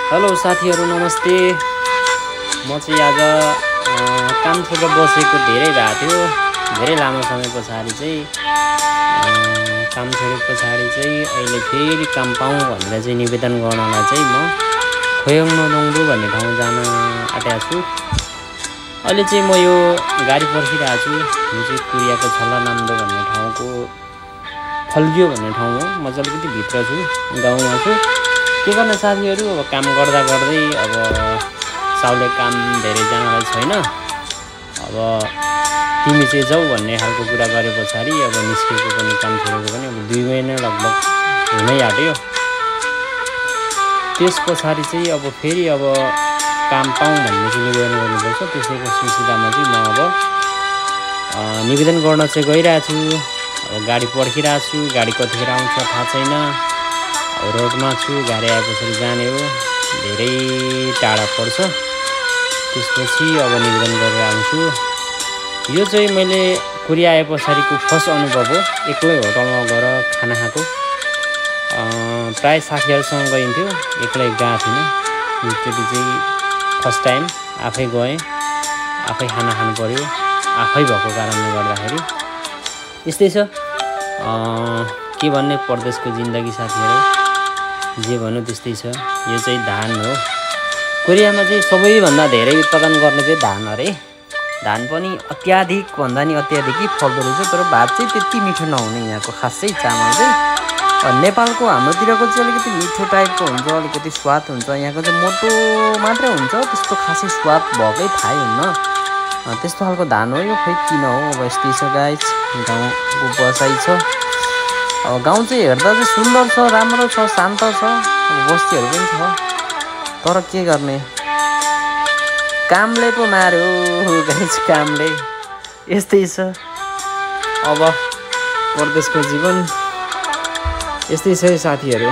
Hello साथीहरू नमस्ते। म चाहिँ आज काम छोडेर बसेको धेरै भएको थियो। धेरै लामो समय पछाडि चाहिँ काम छोडे पछाडि चाहिँ अहिले फेरि काम पाऊँ भनेर चाहिँ निवेदन गर्नलाई चाहिँ म खोयोङ नदोङ्बु भन्ने ठाउँ जान आँटेको छु। अहिले चाहिँ म यो गाडी पर्खिरहेको छु। यो चाहिँ कुरियाको छल्ला नाम्दो भन्ने ठाउँको फल्गियो भन्ने ठाउँ हो। म चाहिँ अलिकति भित्र छु, गाउँमा छु। के गर्ने साथीहरू, अब काम गर्दा गर्दै अब साउले काम धेरैजनालाई छैन। अब तिमी चाहिँ जाऊ भन्ने खालको कुरा गरे पछाडि अब निस्केको पनि काम छोडेको पनि अब 2 महिना लगभग हुनै आँट्यो। त्यस पछाडि चाहिँ अब फेरि अब काम पाऊँ भन्ने चाहिँ निवेदन गर्नुपर्छ। त्यसैको सिलसिलामा चाहिँ म अब निवेदन गर्न चाहिँ गइरहेको छु। अब गाडी पर्खिरहेको छु। गाडी कतिखेर आउँछ थाहा छैन। अब रोडमा छु, गाडी आएपछि जाने हो। धेरै टाढा पर्छ। त्यसपछि अब निवेदन गरेर आउँछु। यो चाहिँ मैले कुरिया आए पछाडिको फर्स्ट अनुभव हो। एक्लै होटलमा गएर खाना खाएको। प्राय साथीहरूसँग गइन्थ्यो, एक्लै गएको थिइनँ। योचोटि चाहिँ फर्स्ट टाइम आफै गएँ, आफै खाना खानु पऱ्यो। आफै भएको कारणले गर्दाखेरि यस्तै छ। के भन्ने परदेशको जिन्दगी साथीहरू, जे भन्नु त्यस्तै छ। यो चाहिँ धान हो। कोरियामा चाहिँ सबैभन्दा धेरै उत्पादन गर्ने चाहिँ धान अरे। धान पनि अत्याधिक भन्दा नि अत्याधिकै फल्दो रहेछ। तर भात चाहिँ त्यति मिठो नहुने यहाँको खासै चामल चाहिँ। नेपालको हाम्रोतिरको चाहिँ अलिकति मिठो टाइपको हुन्छ, अलिकति स्वाद हुन्छ। यहाँको चाहिँ मोटो मात्रै हुन्छ, त्यस्तो खासै स्वाद भएकै थाहै हुन्न। त्यस्तो खालको धान हो यो। खै किन हो, अब यस्तै छ गाइस। गाउँको बसाइ छ। अब गाउँ चाहिँ हेर्दा चाहिँ सुन्दर छ, राम्रो छ, शान्त छ। बस्तीहरू पनि छ। तर के गर्ने, कामले पो मार्यो गाइस, कामले। यस्तै छ। अब परदेशको जीवन यस्तै छ साथीहरू।